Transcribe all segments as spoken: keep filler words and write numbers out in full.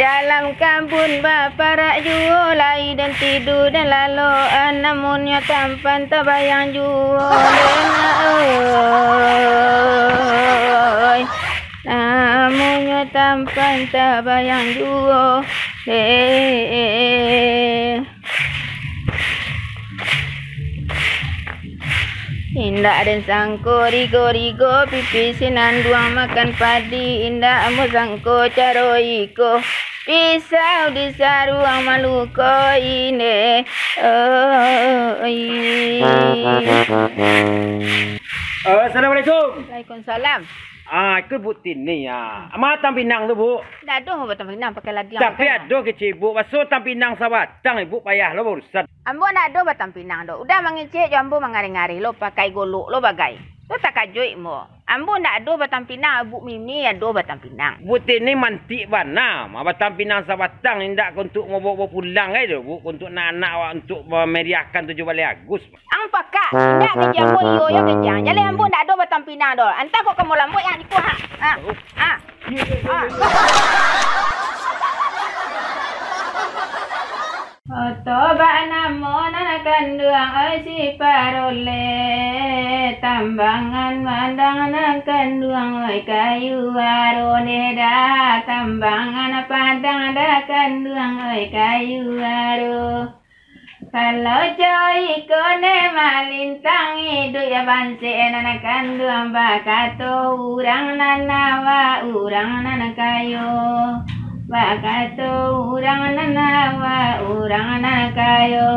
Dalam kabun baparak juo, lai den tidu den laloan, namunnyo tampan tabayang juo, den oi. Namunnyo tampan tabayang juo, den. Indak den sangko rigo-rigo, pipi sinanduang makan padi. Indak ambo sangko caro iko, pisau disaruang maluko ine. Oi. Assalamualaikum. Waalaikumsalam. Ah, iko Buk Tini, ah. Ma batang pinang tu, Buk? Ndak ado batang pinang pakai ladiang. Tapi pakai ado kecek Ibuk, baso batang pinang sabatang, Ibuk payah lo baurusan. Ambo ndak ado batang pinang doh. Udah mangecek jo ambo, mangareh-ngareh lo, pakai golok lo bagai. Tu takajuik ambo. Ambo ndak ado batang pinang, Buk Mimi ado batang pinang. Buk Tini mantik bana, ma batang pinang sabatang, indak ka untuak mabao-bao pulang ai doh, Buk, ka untuak anak-anak awak, untuak mamariahkan tujuah baleh Agus. Ang pakak, indak kecek ambo iyo yo kecek ang. Jaleh ambo ndak ado batang pinang doh. Antah kok ka malambuik ang iko, ha. Ha. Ha. Ha. Oto bak namo nan kanduang, oi, si paroleh. Tambangan padang nan kanduang, oi, kayu aro deh dah. Tambangan padang dah kanduang, oi, kayu aro. Kalau cowok iko ne malintang, iduik yo bansek nan kanduang, bakato urang nan awak urang nan kayo, bakato urang nan awak urang nan kayo.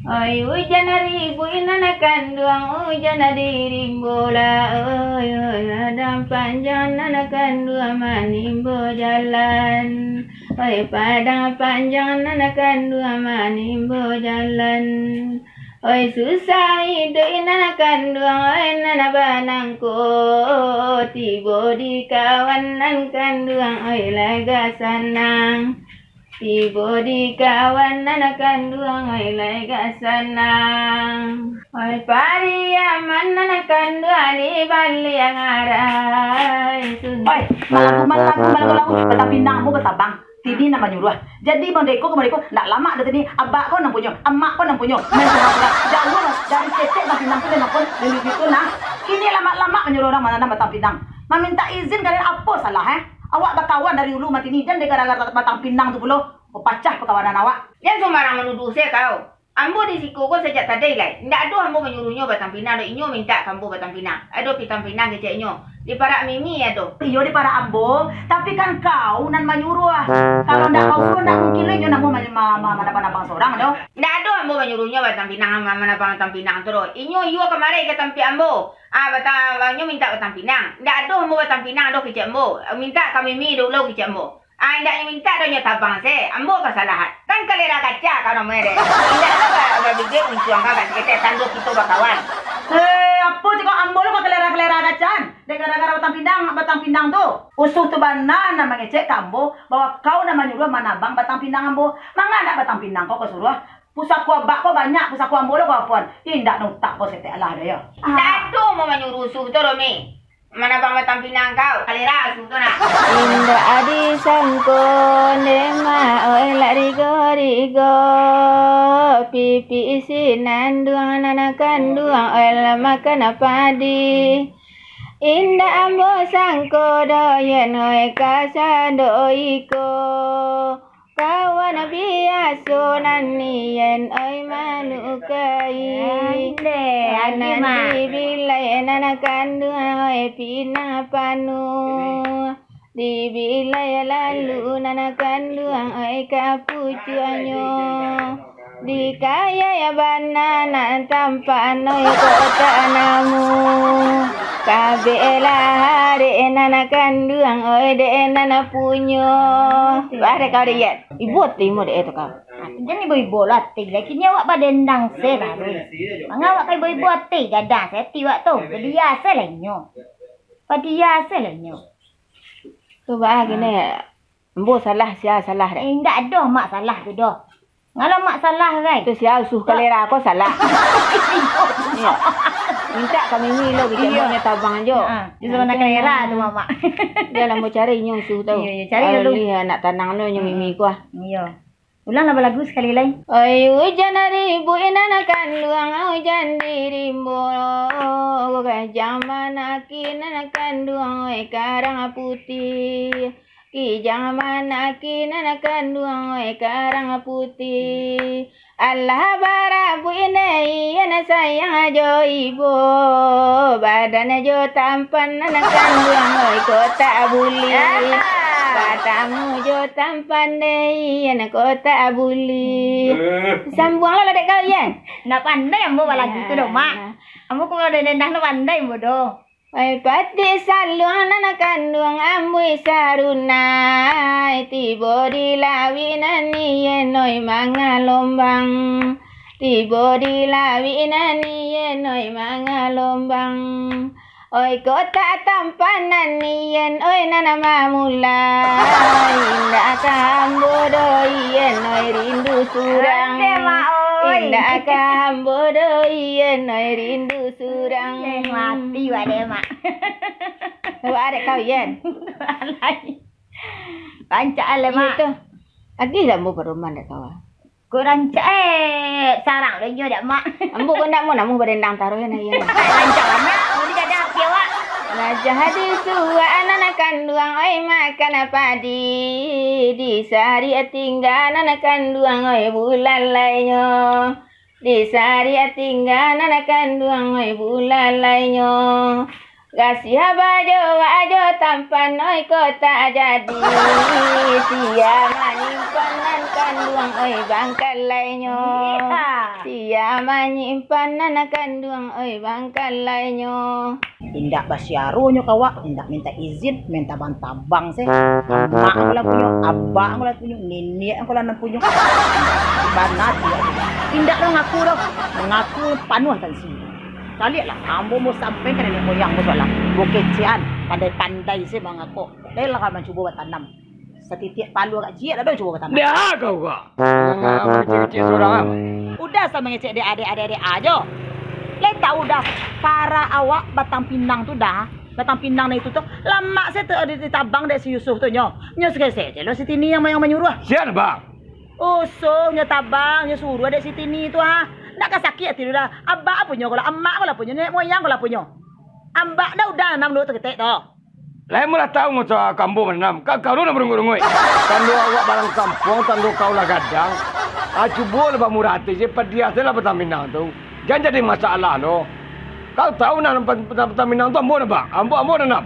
Oi, ujan ribuik nan kanduang, ujan di rimbo lah, oi, oi, padang panjang nan kanduang manimbo jalan. Oi, padang panjang nan kanduang manimbo jalan. Oi, susah iduik nan kanduang, oi, nan banangko. Tibo di kawan nan kanduang, oi, lega sanang. Tibo di kawan nan kanduang, oi, lega sanang. Oi, Pariaman nan kanduang di baliak ngarai. Oi, malagu, malagu, malagu, lagu, batang pinang ambo batabang. Tini nan manyuruah. Jadi, mandeko ka mandeko, ndak lamak doh tini. Abak ko nan punyo, amak ko nan punyo. Main surang-surang. Jauah lah dari ketek batang pinang tu, den ampun, den bibik tu nah. Kini lamak-lamak manyuruah urang mananam batang pinang. Mamintak izin ka den apo salah, eh? Awak bakawan dari dulu ma tini, jan dek gara-gara batang pinang tu pulo, bapacah pakawanan awak. Jan sumbarang manuduah se kau. Ambo di siko ko sajak tadi lai. Indak ado ambo manyuruahnyo batang pinang doh, inyo mintak ka ambo batang pinang. Ado pitang pinang kecek inyo. Di parak Mimi ado. Iyo, di parak ambo, tapi kan kau nan manyuruah. Kalau ndak kau suruah, ndak mungkin lo inyo namuah ma-, ma-, ma-, manabang-nabang sorang doh. Indak ado ambo manyuruahnyo batang pinang, ma-, manabang batang pinang tu doh. Inyo iyo kamari ka tampek ambo. Ah, batang, inyo mintak batang pinang. Indak ado ambo batang pinang doh kecek ambo. Mintak ka Mimi dulu kecek ambo. Ah, indak nyo mintak doh nyo tabang se, ambo ka salahan. Kan kalera kaca kau namonyo deh. Indak lo ba-, babigek uncuang kau ka saketek tando kito bakawan. Eh, apo cakap ambo lo ka kalera-kalera kacaan? Dek gara-gara batang pinang, batang pinang tu. Usuh tu bana nan mangecek ka ambo, bahwa kau nan manyuruah manabang batang pinang ambo. Manga ndak batang pinang kau ka suruah? Pusako abak ko banyak, pusako ambo lo kau apoan? Indak nan utak kau setek lah doh yo. Indak ado ambo manyuruah usuh tu doh, Mi. Manabang batang pinang kau, kalera asuh tu nah. Indak disangko, ndemak, oi, lah rigo-rigo. Pipi sinanduang nan kanduang, oi, lah makan padi. Indak ambo sangko doh, yen, oi, kasado iko. Kawan biaso nan nian, oi, manukai. Nan dibilai nan kanduang, oi, pinang panuah. Dibilai lalu nan kanduang, oi, ka pucuaknyo. Dikayai bana nan tampan, oi, kok tak namuah. Kabek lah arek nan kanduang, oi, dek nan punyo. Arek kau dek, Yat. Ibo ati mo dek tu kau. Ah, jan ibo-ibo lah ati, lai kini awak badendang se taruih. Manga awak ka ibo-ibo ati, gadang se ati awak tu. Padia se lah inyo. Padia se lah inyo. Tu bah, kini ambo salah, sia salah dek? Eh, indak ado mak salah tu doh. Ngalo mak salah, gai. Tu sia usuh kalera ko salah. Iyo. Mintak ka Mimi lo, kecek Iyo. Ambo nyo tabang jo. Ha, di Samantang Kalera tu, Mamak. Jan lah ambo cari inyo sudah tu. Iyo, iyo, cari dulu. Alih anak tanang lo nyo Mimi ko ah. Iyo. Ulanglah balagu sakali lai. Oi ujan ribuik nan kanduang, ujan di rimbo, gajang manaki nan kanduang, oi karang putiah. Kijang manaki nan kanduang, oi karang putiah. Alah barabuik naian sayang jo ibo, badan jo tampan nan kanduang, oi kok tak bulih. Batamu jo tampan naian kok tak bulih. Sambuanglah lah dek kau, Yan. Ndak pandai ambo balagu tu doh, Mak. Ambo kalau dendang tu pandai ambo doh. Ai patik saluang nan kanduang, ambuih sarunai, tibo di lauik nan iyen oi mangalombang. Tibo di lauik nan iyen oi mangalombang. Oi kok tak tampan nan iyen oi nan mamulai. Indak ka ambo doh iyen oi rindu surang. Ondeh, Mak, oi. Indak ka ambo doh iyen oi rindu surang. Eh, mati wak deh, Mak. Wak dek kau, Yan. Alai. Rancak alai, Iyo Mak. Tu. Agih lah ambo padoman dek kau. Kok rancak, eh, sarang lo inyo dak, Mak. Ambo kok ndak mau namuh badendang taruh, Yan, Yan. Rancak bana, mau digadah api awak. Najah disuak nan kanduang, oi makan padi. Disari tingga nan kanduang, oi bulan lainyo. Disari tingga nan kanduang, oi bulan lainyo. Gasiah bajo, bajo tampan, oi kok tak jadi. Sia manyimpan nan kanduang, oi bangkalai nyo. Iya. Sia manyimpan nan kanduang, oi bangkalai nyo. Indak basiaro nyo ka awak, indak minta izin, main tabang-tabang se. Amak ang lah punyo, abak ang lah punyo, niniak ang lah nan punyo. Bana tu. Indak doh ngaku doh. Mangaku panuah tansi. Caliaklah, ambo mau sampaikan niniak moyang ambo soalah. Bukecekan, pandai-pandai se mangakok. Lai lah mancubo batanam. Satitiak palu agak ciek dak ado cubo batanam. Dah kau ka. Jangan kecek-kecek surang. Udah sa mangecek dek adek-adek ajo. Lai tahu dah para awak batang pinang tu dah. Batang pinang nan itu tu lamak se tu di, ditabang dek si Yusuf tu nyo. Nyo sekesek je lo si Tini yang, yang manyuruah. Sian, Bang? Usuh nyo tabang, nyo suruah dek si Tini tu, ha. Ndak ka sakik ati tu dah. Abak apo nyo ko lah, amak ko lah punyo, niniak moyang ko lah punyo. Ambak dah udah nanam dulu tu ketek tu. Lai mulah tahu ngucak kambo mananam, ka kau nan barunguik-runguik. Tando awak barang kampuang, tando kau lah gadang. Ah, cubolah bamurah ati je, padiah se lah batang pinang tu. Jan jadi masalah lo. Kau tahu nan batang pinang tu ambo nan ba-, ambo, ambo nanam.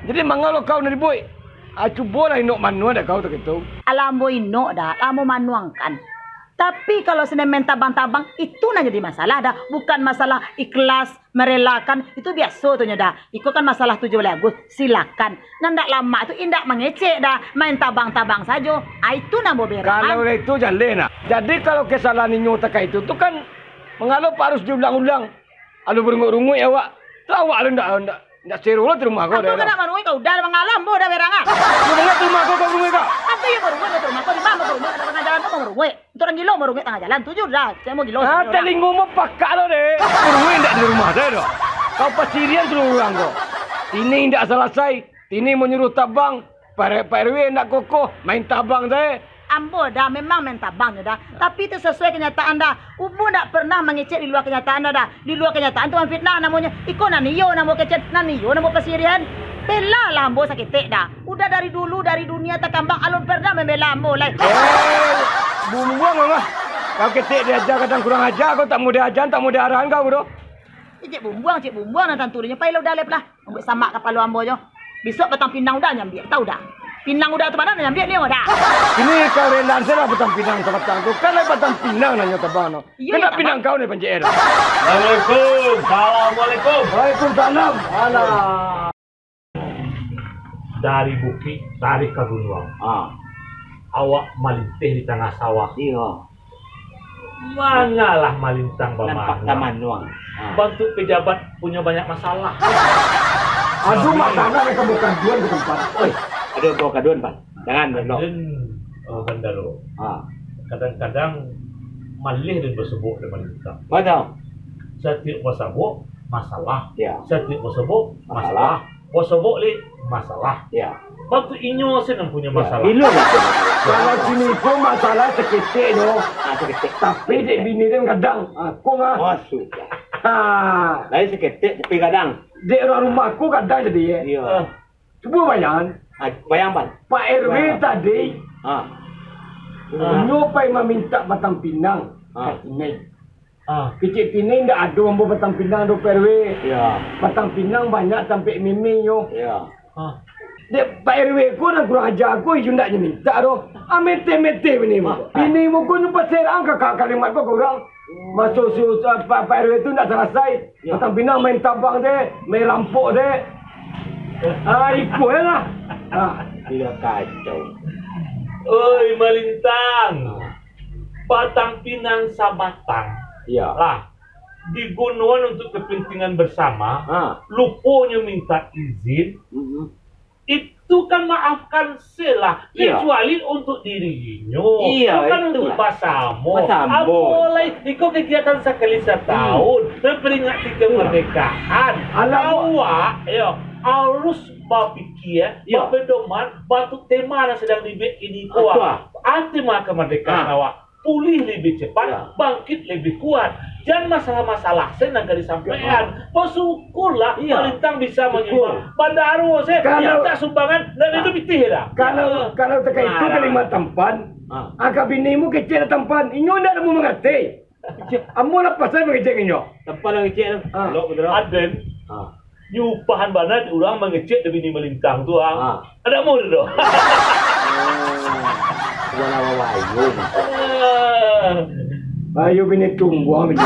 Jadi manga lo kau nan ribuik. Ah, cubolah inok manuang dek kau tu gitu. Alah ambo inok dah, lah ambo manuangkan. Tapi kalau sinen main tabang-tabang, itu nan jadi masalah dah. Bukan masalah ikhlas, merelakan, itu biaso tu nyo dah. Iko kan masalah tujuh belas Agustus, silakan. Nan dak lamak tu indak mangecek dah, main tabang-tabang sajo. Ah, itu nan boberekan. Kalau lah itu jaleh nak. Jadi kalau kesalahan inyo takah itu tu kan mangalo harus diulang-ulang. Alu barunguik-runguik awak. Tu awak alu ndak, ndak, ndak sero lo di rumah ko. Ambo dah, kan dah. Nak barunguik kau, udah mangalam, ambo dah berang ah. Yo, manga di rumah ko, kau barunguik ko? Apa yo barunguik, kau rumah ko, di mana barunguik, kat tangah jalan tu barunguik. Untuak urang gilo barunguik tangah jalan, tuju dah. Cak mau gilo. Ah, telingo mo pakak lo deh. Barunguik ndak di rumah sajo doh. Kau pasirian tu urang ko. Tini ndak salasai. Tini manyuruah tabang, Pak R-, Pak R W ndak kokoh, main tabang sae. Ambo dah, memang main tabang nyo dah. Tapi tu sasuai kenyataan dah. Ambo ndak pernah mangecek di lua kenyataan dah, dah. Di lua kenyataan tu mamfitnah namonyo. Iko nan iyo nan ambo kecek, nan iyo nan ambo pasirian. Bela lah ambo saketek dah. Udah dari dulu, dari dunia takambang, alun pernah mambela ambo lai. Eh, bumbuang mah. Kau ketek diaja kadang kurang aja, kau tak mudah aja, tak mudah arahan kau doh. Cek bumbuang, cek bumbuang nan tantu nyo. Pailah udah lep lah. Ambuik samak kapalo ambo jo. Bisuak batang pinang udah nyambiak, tahu dah. Pinang udah tu mano nyambiak ni dah. Ini kau rendan salah batang pinang sabatang tu. Kan lai batang pinang nanyo tabang no. Iyo, kan pinang kau ni pancik air. Assalamualaikum. Assalamualaikum. Waalaikumsalam. Alah. Dari bukik tarik ka gunuang. Ah. Awak malintih di tangah sawah. Iyo. Mangalah malintang bamanuang. Nampak tamanuang. Ah. Bantuak pejabat punyo banyak masalah. Aduh, masalah mereka bukan jual di tempat. Oi, aduh, bukan duan, Pak. Jangan, Pak. Aden, oh, Bandaro. Ah. Kadang-kadang malih dan basubuk dan malintang. Betul. Satiap basabuk, masalah. Ya. Satiok basobok, masalah. Basobok lai, masalah. Ya. Batu inyo se nan punyo masalah. Ilo lah. Kalau siko masalah saketek doh. Ah, saketek. Tapi dek bini den gadang. Ah, ko mah. Oh, sudah. Ha. Lain saketek tapi gadang. Dek urang rumah ko gadang jadi, yo. Iyo. Ah. Cubo bayangkan. Ah, bayangkan. Pak R W tadi, ah, inyo pai mamintak batang pinang ka Tinai. Ah. Kecek Tinai ndak ado ambo batang pinang do, Pak R W. Iyo. Batang pinang banyak tampek meme nyo. Iyo. Ah. Dek Pak R W ko nan kurang aja ko, iyo ndak nyo mintak doh. Ah, mete-mete bini mo. Ah. Bini mo ko nyo paserang kakak kalimat ko ka urang. Maso si Ustaz, Pak, Pak R W tu ndak salasai. Yo. Batang pinang main tabang se, main rampok se. Ah, iko se lah. Ah. Iyo kacau. Oi, Malintang. Batang pinang sabatang. Iyo. Lah, digunoan untuk kepentingan bersama, ah, luponyo minta izin. Mm-mm. Itu kan maafkan se lah, iyo, kecuali untuk dirinyo. Iyo, bukan untuk itulah. Basamo. Basamo. Apolai iko kegiatan sakali satahun, hmm, memperingati kemerdekaan. Alah, awak, yo, harus bapikia, iyo, bapedoman, bantuak tema nan sadang dibuek kini ko. Betul. Ah, tema kemerdekaan, ah, awak pulih lebih cepat, ya, bangkit lebih kuat. Jan masalah-masalah se nan ka disampaian. Ya. Basyukurlah, iya, Malintang bisa manyumbang. Bandaro se, kalau, mintak sumbangan, ndak ado pitih dah. Kalau, ya, kalau takah itu, nah, kalimat tampan, ah, angka binimu kecek tampan, inyo ndak namuah mangarati. Ambo lah pasal mangecek inyo. Tampan lah kecek tu. Ah. Elok, betul. Aden. Ah. Nyo upahan bana urang mangecek dek bini Malintang tu, ah. Ah. Adak murah doh. Oh. Walau ayo. Ah. Ayo bini tungguang bini.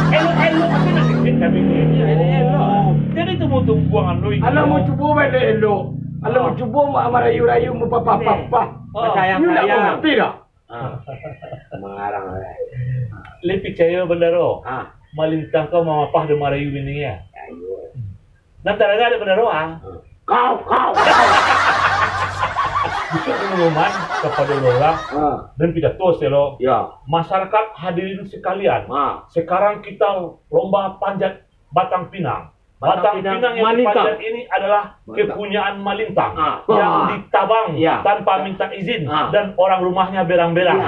Elok-elok aja nak kecek kami ni. Elok-elok. Jadi tu mau tungguang anu ini. Alah mau cubo elok-elok. Alah mau cubo ma-, marayu-rayu, mau papah-papah. Ah. Sayang-sayang. Nyo ndak mangarati dah. Ah. Mangarang lai. Lai picayo, Bandaro? Ah. Malintang ko mamapah dek marayu bini, ya? Ayo. Nan taragak dek Bandaro, ah. Kau, kau, kau. Bisuak pangumuman kapado urang-urang, ah, dan pidato selo. Ya. Masyarakat hadirin sekalian, ah, sekarang kita lomba panjat batang pinang. Batang pinang yang dipanjat ini adalah kepunyaan Malintang yang ditabang tanpa minta izin dan orang rumahnya berang-berang.